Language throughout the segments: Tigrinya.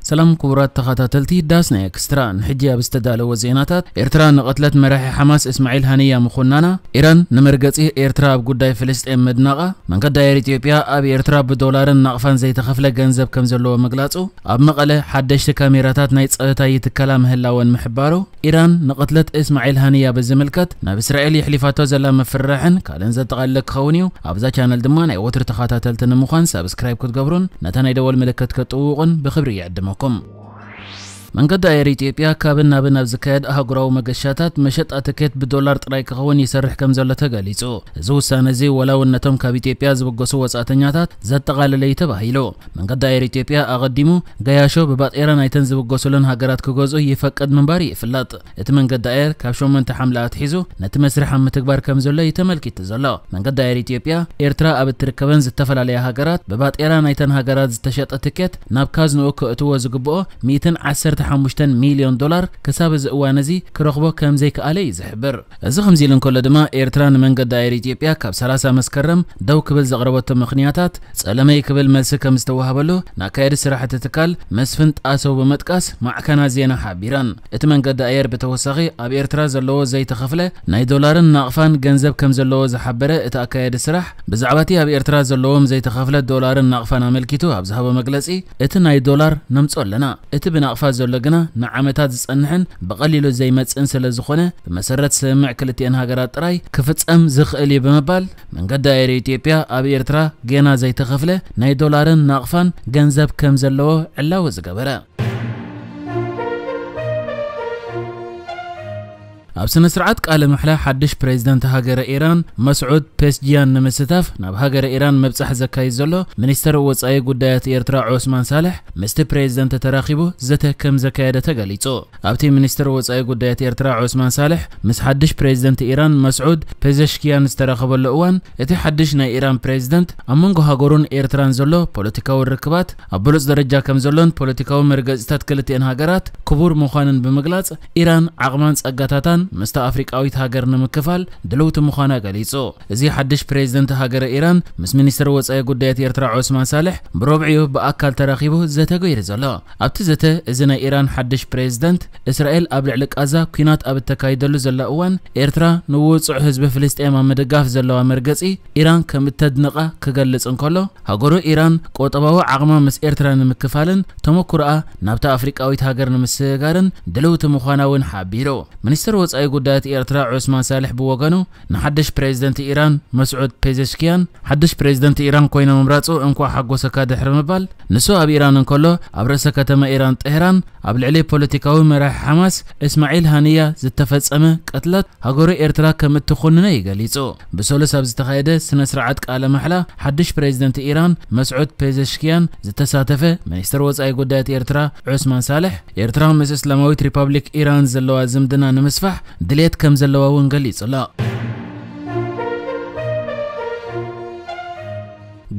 ሰላም ክቡራት ተኸታተልቲ ዳስ ናይ ኤክስትራ፣ ንሕጂ ኣብ ዝተዳለወ ዜናታት፣ ኤርትራ ንቕትለት መራሒ ሓማስ እስማዒል ሃኒያ ምኹናና፣ ኢራን ንመርገጺ ኤርትራ ኣብ ጉዳይ ፍልስጤም ምድናቓ፣ መንገዲ ኣየር ኢትዮጵያ ኣብ ኤርትራ ብዶላርን ናቕፋን ዘይተኸፍለ ገንዘብ ከም ዘለዎ ምግላጹ፣ ኣብ መቐለ ሓደሽቲ ካሜራታት ናይ ጸጥታ ይትከላ ምህላወን ምሕባሩ፣ ኢራን ንቕትለት እስማዒል ሃኒያ ብዝምልከት ናብ እስራኤል የሕሊፋቶ ዘላ ምፍርራሕን ካልእን ዘጠቓለለ ክኸውን እዩ። ኣብዛ ቻነል ድማ ናይ ወትሩ ተኸታተልቲ ንምዃን ሳብስክራይብ ክትገብሩን ነታ ናይ ደወል ምልክት ክትጥውቑን ብኽብሪ ይዕድመኩም። መንገዲ ኣየር ኢትዮጵያ ካብን ናብን ኣብ ዝካየድ ኣህጉራዊ መገሻታት መሸጣ ትኬት ብዶላር ጥራይ ክኸውን ይሰርሕ ከም ዘሎ ተገሊጹ። እዚ ውሳነ እዚ ወላ እውን ነቶም ካብ ኢትዮጵያ ዝብገሱ ወጻእተኛታት ዘጠቓለለ እዩ ተባሂሉ። መንገዲ ኣየር ኢትዮጵያ ኣቐዲሙ ገያሾ ብባጤራ ናይተን ዝብገሱለን ሃገራት ክገዝኡ ይፈቅድ ምንባሩ ይፍለጥ። እቲ መንገዲ ኣየር ካብ ሸሞንተ ሓምለ ኣትሒዙ ነቲ መስርሕ ኣብ ምትግባር ከም ዘሎ እዩ ተመልኪቱ ዘሎ። መንገዲ ኣየር ኢትዮጵያ ኤርትራ ኣብ እትርከበን ዝተፈላለያ ሃገራት ብባጤራ ናይተን ሃገራት ዝተሸጠ ትኬት ናብ ካዝንኡ ክእትዎ ዝግብኦ ሚእትን ዓሰርተ ሓሙሽተን ሚልዮን ዶላር ክሳብ እዚ እዋን እዚ ክረኽቦ ከም ዘይከኣለ እዩ ዝሕብር። እዚ ከምዚ ኢሉ እንከሎ ድማ ኤርትራ ንመንገዲ ኣየር ኢትዮጵያ ካብ ሰላሳ መስከረም ደው ክብል ዘቕረበቶ ምኽንያታት ጸለመይ ክብል መልሲ ከም ዝተዋህበሉ ንኣካየዲ ስራሕ እቲ ትካል መስፍን ጣሰው ብምጥቃስ ማዕከናት ዜና ሓቢረን። እቲ መንገዲ ኣየር ብተወሳኺ ኣብ ኤርትራ ዘለዎ ዘይተኸፍለ ናይ ዶላርን ናቕፋን ገንዘብ ከም ዘለዎ ዝሓበረ እቲ ኣካያዲ ስራሕ፣ ብዛዕባ እቲ ኣብ ኤርትራ ዘለዎም ዘይተኸፍለ ዶላርን ናቕፋን ኣመልኪቱ ኣብ ዝሃቦ መግለጺ፣ እቲ ናይ ዶላር ነምጽኦ ኣለና፣ እቲ ብናቕፋ ዘሎ ግና ንዓመታት ዝጸንሕን ብቐሊሉ ዘይመጽእን ስለ ዝኾነ፣ ብመሰረት ስምምዕ ክልቲኤን ሃገራት ጥራይ ክፍጸም ዝኽእል እዩ ብምባል፣ መንገዲ ኣየር ኢትዮጵያ ኣብ ኤርትራ ጌና ዘይተኸፍለ ናይ ዶላርን ናቕፋን ገንዘብ ከም ዘለዎ ዕላዊ ዝገበረ። ኣብ ስነ ስርዓት ቃለ መሕላ ሓድሽ ፕሬዝደንት ሃገረ ኢራን መስዑድ ፔስጂያን ንምስታፍ ናብ ሃገረ ኢራን ምብጻሕ ዘካይድ ዘሎ ሚኒስተር ወጻኢ ጉዳያት ኤርትራ ዑስማን ሳልሕ ምስቲ ፕሬዝደንት ተራኺቡ ዘተ ከም ዘካየደ ተገሊጹ። ኣብቲ ሚኒስተር ወጻኢ ጉዳያት ኤርትራ ዑስማን ሳልሕ ምስ ሓድሽ ፕሬዝደንት ኢራን መስዑድ ፔዘሽኪያን ዝተራኸበሉ እዋን፣ እቲ ሓድሽ ናይ ኢራን ፕሬዝደንት ኣብ መንጎ ሃገሩን ኤርትራን ዘሎ ፖለቲካዊ ርክባት ኣብ ብሉጽ ደረጃ ከም ዘሎን ፖለቲካዊ መርገጺታት ክልቲኤን ሃገራት ክቡር ምዃንን ብምግላጽ፣ ኢራን ዓቕማን ጸጋታታን ምስታ ኣፍሪቃዊት ሃገር ንምክፋል ድልውቲ ምዃና ገሊጹ። እዚ ሓድሽ ፕሬዝደንት ሃገረ ኢራን ምስ ሚኒስተር ወጻኢ ጉዳያት ኤርትራ ዑስማን ሳልሕ ብረቡዕ እዩ ብኣካል ተራኺቡ ዘተ ገይሩ ዘሎ። ኣብቲ ዘተ፣ እዚ ናይ ኢራን ሓድሽ ፕሬዝደንት፣ እስራኤል ኣብ ልዕሊ ቃዛ ኲናት ኣብ እተካይደሉ ዘላ እዋን፣ ኤርትራ ንውጹዕ ህዝቢ ፍልስጤም ኣብ ምድጋፍ ዘለዋ መርገጺ ኢራን ከም እተድንቓ ክገልጽ እንከሎ፣ ሃገሩ ኢራን ቁጠባዊ ዓቕማ ምስ ኤርትራ ንምክፋልን ተመኩሮኣ ናብታ ኣፍሪቃዊት ሃገር ንምስግጋርን ድልውቲ ምዃና እውን ሓቢሩ። ሚኒስተር ወጻኢ ጉዳያት ኤርትራ ዑስማን ሳልሕ ብወገኑ፣ ንሓድሽ ፕሬዝደንት ኢራን መስዑድ ፔዘሽኪያን ሓድሽ ፕሬዝደንት ኢራን ኮይኑ ምምራጹ እንኳዕ ሓጎሰካ ድሕሪ ምባል፣ ንሱ ኣብ ኢራን እንከሎ ኣብ ርእሰ ከተማ ኢራን ጤህራን ኣብ ልዕሊ ፖለቲካዊ መራሒ ሓማስ እስማዒል ሃኒያ ዝተፈጸመ ቅትለት ሃገሩ ኤርትራ ከም እትኹንኖ እዩ ገሊጹ። ብሰሉስ ኣብ ዝተኻየደ ስነ ስርዓት ቃለ ማሕላ ሓድሽ ፕሬዝደንት ኢራን መስዑድ ፔዘሽኪያን ዝተሳተፈ ሚኒስተር ወጻኢ ጉዳያት ኤርትራ ዑስማን ሳልሕ፣ ኤርትራ ምስ እስላማዊት ሪፓብሊክ ኢራን ዘለዋ ዝምድና ንምስፋሕ ድሌት ከም ዘለዋ እውን ገሊጹ ኣሎ።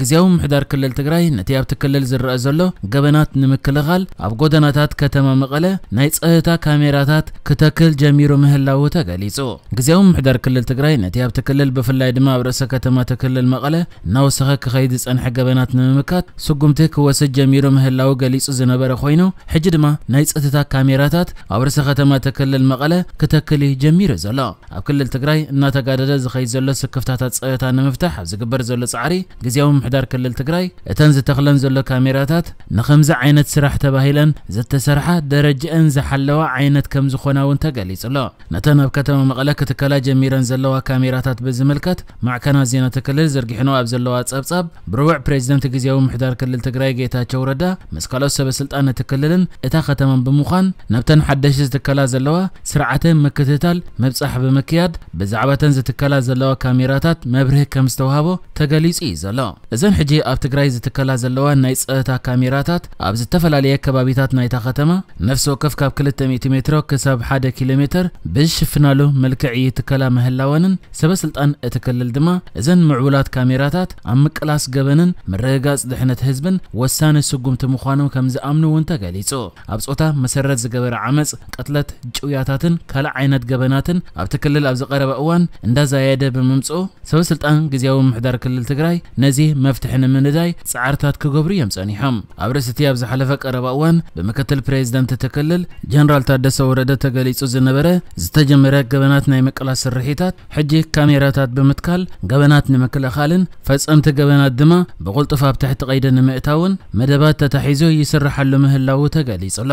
ግዝያዊ ምምሕዳር ክልል ትግራይ ነቲ ኣብቲ ክልል ዝረአ ዘሎ ገበናት ንምክልኻል ኣብ ጎደናታት ከተማ መቐለ ናይ ጸጥታ ካሜራታት ክተክል ጀሚሩ ምህላዉ ተገሊጹ። ግዝያዊ ምምሕዳር ክልል ትግራይ ነቲ ኣብቲ ክልል ብፍላይ ድማ ኣብ ርእሰ ከተማ እቲ ክልል መቐለ እናወሰኸ ክኸይድ ዝጸንሐ ገበናት ንምምካት ስጉምቲ ክወስድ ጀሚሩ ምህላዉ ገሊጹ ዝነበረ ኮይኑ፣ ሕጂ ድማ ናይ ጸጥታ ካሜራታት ኣብ ርእሰ ከተማ እቲ ክልል መቐለ ክተክል እዩ ጀሚሩ ዘሎ። ኣብ ክልል ትግራይ እናተጋደደ ዝኸይድ ዘሎ ስክፍታታት ጸጥታ ንምፍታሕ ኣብ ዝግበር ዘሎ ጻዕሪ፣ ግዝያዊ ምምሕዳር ክልል ትግራይ እተን ዝተኽለን ዘሎ ካሜራታት ንኸምዚ ዓይነት ስራሕ ተባሂለን ዝተሰርሓ ደረጃአን ዝሓለዋ ዓይነት ከም ዝኾና እውን ተገሊጹ ኣሎ። ነተን ኣብ ከተማ መቐለ ክትከላ ጀሚረን ዘለዋ ካሜራታት ብዝምልከት፣ ማዕከናት ዜና እቲ ክልል ዘርጊሕንኦ ኣብ ዘለዋ ጸብጻብ፣ ብረቡዕ ፕሬዝደንት ግዝያዊ ምምሕዳር ክልል ትግራይ ጌታቸው ረዳ ምስ ካልኦት ሰበ ስልጣን እቲ ክልልን እታ ከተማን ብምዃን ናብተን ሓደሽቲ ዝትከላ ዘለዋ ስርዓተ ምክትታል ምብጻሕ ብምክያድ፣ ብዛዕባተን ዝትከላ ዘለዋ ካሜራታት መብርሂ ከም ዝተዋህቦ ተገሊጹ እዩ ዘሎ። እዘን ሕጂ ኣብ ትግራይ ዝትከላ ዘለዋ ናይ ጸጥታ ካሜራታት ኣብ ዝተፈላለየ ከባቢታት ናይታ ከተማ ነፍሲ ወከፍ ካብ ክልተ ሚእቲ ሜትሮ ክሳብ ሓደ ኪሎ ሜትር ብዝሽፍናሉ መልክዕ ይትከላ ምህላወንን፣ ሰበ ስልጣን እቲ ክልል ድማ እዘን ምዕቡላት ካሜራታት ኣብ ምቅላስ ገበንን ምርግጋጽ ድሕነት ህዝብን ወሳኒ ስጉምቲ ምዃኑ ከም ዝኣምኑ እውን ተገሊጹ። ኣብ ጾታ መሰረት ዝገበረ ዓመጽ፣ ቅትለት፣ ጭውያታትን ካልእ ዓይነት ገበናትን ኣብቲ ክልል ኣብ ዝቐረበ እዋን እንዳዛየደ ብምምጽኡ፣ ሰበ ስልጣን ግዝያዊ ምምሕዳር ክልል ትግራይ ነዚ መፍትሒ ንምንዳይ ጻዕርታት ክገብሩ እዮም ጸኒሖም። ኣብ ርእሲ እቲ ኣብ ዝሓለፈ ቀረባ እዋን ብምክትል ፕሬዚደንት እቲ ክልል ጀነራል ታደሰ ወረደ ተገሊጹ ዝነበረ ዝተጀመረ ገበናት ናይ ምቅላስ ስርሒታት፣ ሕጂ ካሜራታት ብምትካል ገበናት ንምክልኻልን ፈጸምቲ ገበናት ድማ ብቕልጡፍ ኣብ ትሕቲ ቀይዲ ንምእታውን መደባት ተታሒዙ ይስርሓሉ ምህላዉ ተገሊጹ ኣሎ።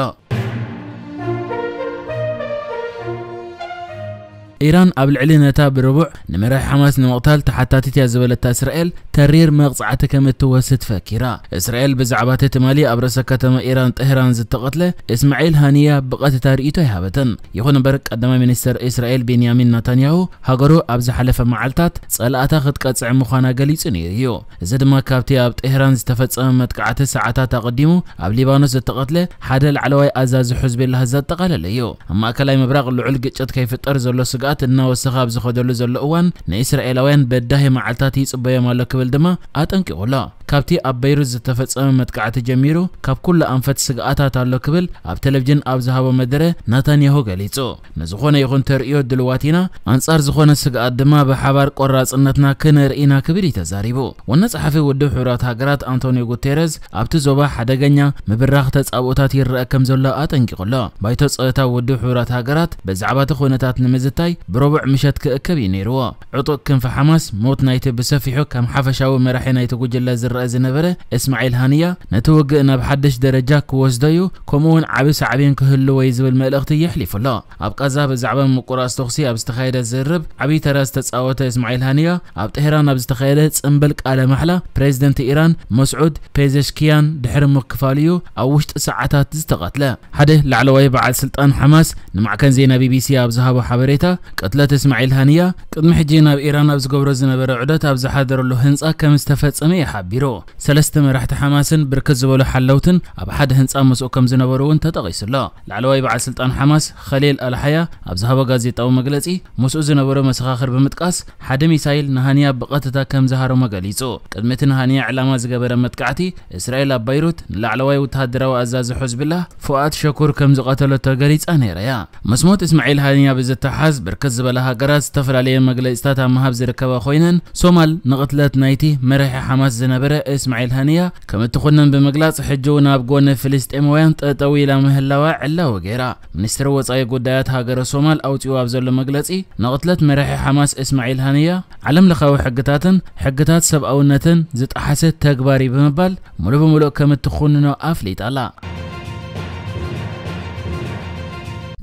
ኢራን ኣብ ልዕሊ ነታ ብረቡዕ ንመራሒ ሓማስ ንምቕታል ተሓታቲት እያ ዝበለታ እስራኤል ተሪር መቕጻዕቲ ከም እትወስድ ፈኪራ። እስራኤል ብዛዕባ እቲ ትማሊ ኣብ ርእሰ ከተማ ኢራን ጤህራን ዝተቐትለ እስማዒል ሃኒያ ብቐጥታ ርእይቶ ኣይሃበትን። ይኹን እምበር ቀዳማይ ሚኒስተር እስራኤል ቤንያሚን ናታንያሁ ሃገሩ ኣብ ዝሓለፈ መዓልታት ጸላእታ ክትቀጽዕ ምዃና ገሊጹ ነይሩ እዩ። እዚ ድማ ካብቲ ኣብ ጤህራን ዝተፈጸመ መጥቃዕቲ ሰዓታት ኣቐዲሙ ኣብ ሊባኖስ ዝተቐትለ ሓደ ላዕለዋይ ኣዛዚ ሕዝቤላህ ዘጠቓለለ እዩ። ኣብ ማእከላይ ምብራቕ ልዑል ግጭት ከይፍጠር ዘሎ ስግኣት እናወሰኸ ኣብ ዝኸደሉ ዘሎ እዋን ንእስራኤላውያን በዳሂ መዓልታት ይጽበዮም ኣሎ ክብል ድማ ኣጠንቂቑ ኣሎ። ካብቲ ኣብ በይሩት ዝተፈጸመ መጥቃዕቲ ጀሚሩ ካብ ኩሉ ኣንፈት ስግኣታት ኣሎ ክብል ኣብ ቴሌቪዥን ኣብ ዝሃቦ መደረ ናታንያሁ ገሊጹ። ንዝኾነ ይኹን ተርእዮ ድልዋት ኢና፣ ኣንጻር ዝኾነ ስግኣት ድማ ብሓባር ቆራጽነትና ክነርኢ ኢና ክብል እዩ ተዛሪቡ። ዋና ጸሓፊ ውድብ ሕቡራት ሃገራት ኣንቶኒዮ ጉቴረዝ ኣብቲ ዞባ ሓደገኛ ምብራኽ ተጻብኦታት ይረአ ከም ዘሎ ኣጠንቂቑ ኣሎ። ባይቶ ጸጥታ ውድብ ሕቡራት ሃገራት ብዛዕባ እቲ ኩነታት ንምዝታይ ብረቡዕ ምሸት ክእከብ እዩ ነይርዎ። ዕጡቕ ክንፊ ሓማስ ሞት ናይቲ ብሰፊሑ ከም ሓፈሻዊ መራሒ ናይቲ ጉጅለ ዝረአ ዝነበረ እስማዒል ሃንያ ነቲ ውግእ ናብ ሓድሽ ደረጃ ክወስዶ እዩ፣ ከምኡ'ውን ዓቢ ሳዕቤን ክህልዎ እዩ ዝብል መልእኽቲ የሕሊፉ ኣሎ። ኣብ ቃዛ ብዛዕባ ምቁራጽ ተኹሲ ኣብ ዝተኻየደ ዝርርብ ዓቢ ተራ ዝተጻወተ እስማዒል ሃንያ ኣብ ጤህራን ኣብ ዝተኻየደ ጽምብል ቃለ ማሕላ ፕሬዚደንት ኢራን መስዑድ ፔዘሽኪያን ድሕሪ ምክፋሉ እዩ ኣብ ውሽጢ ሰዓታት ዝተቐትለ። ሓደ ላዕለዋይ በዓል ስልጣን ሓማስ ንማዕከን ዜና ቢቢሲ ኣብ ዝሃቦ ሓበሬታ፣ ቅትለት እስማዒል ሃንያ ቅድሚ ሕጂ ናብ ኢራን ኣብ ዝገብሮ ዝነበረ ዑደት ኣብ ዝሓደረሉ ህንጻ ከም ዝተፈጸመ እዩ ሓቢሩ። ሰለስተ መራሕቲ ሓማስን ብርክት ዝበሉ ሓለውትን ኣብ ሓደ ህንጻ ምስኡ ከም ዝነበሩ እውን ተጠቒሱ ኣሎ። ላዕለዋይ በዓል ስልጣን ሓማስ ኸሊል ኣልሓያ ኣብ ዝሃቦ ጋዜጣዊ መግለጺ፣ ምስኡ ዝነበሩ መሰኻኽር ብምጥቃስ፣ ሓደ ሚሳይል ንሃንያ ብቐጥታ ከም ዝሃረሞ ገሊጹ። ቅድሚ እቲ ንሃንያ ዕላማ ዝገበረ መጥቃዕቲ፣ እስራኤል ኣብ በይሩት ንላዕለዋይ ወተሃደራዊ ኣዛዚ ሕዝብላህ ፉኣድ ሸኩር ከም ዝቐተለቶ ገሊጻ ነይራ እያ። ምስ ሞት እስማዒል ሃንያ ብዝተሓዝ ብርክት ዝበላ ሃገራት ዝተፈላለየ መግለጺታት ኣብ ምሃብ ዝርከባ ኮይነን፣ ሶማል ንቕትለት ናይቲ መራሒ ሓማስ ዝነበረ እስማዒል ሃንያ ከም እትኹንን ብምግላጽ፣ ሕጂ እውን ኣብ ጎኒ ፍልስጤማውያን ጠጠው ኢላ ምህላዋ ዕላዊ ገይራ። ሚኒስትሪ ወጻኢ ጉዳያት ሃገረ ሶማል ኣውጺኡ ኣብ ዘሎ መግለጺ፣ ንቕትለት መራሒ ሓማስ እስማዒል ሃንያ ዓለም ለኻዊ ሕግታትን ሕግታት ሰብኣውነትን ዝጠሓሰ ተግባር እዩ ብምባል፣ ሙሉ ብምሉእ ከም እትኹንኖ ኣፍሊጣ ኣላ።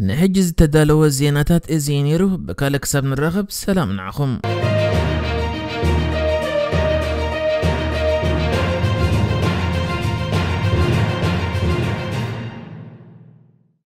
ንሕጂ ዝተዳለወ ዜናታት እዚ እዩ ነይሩ። ብካልእ ክሳብ ንራኸብ፣ ሰላም ንዓኹም።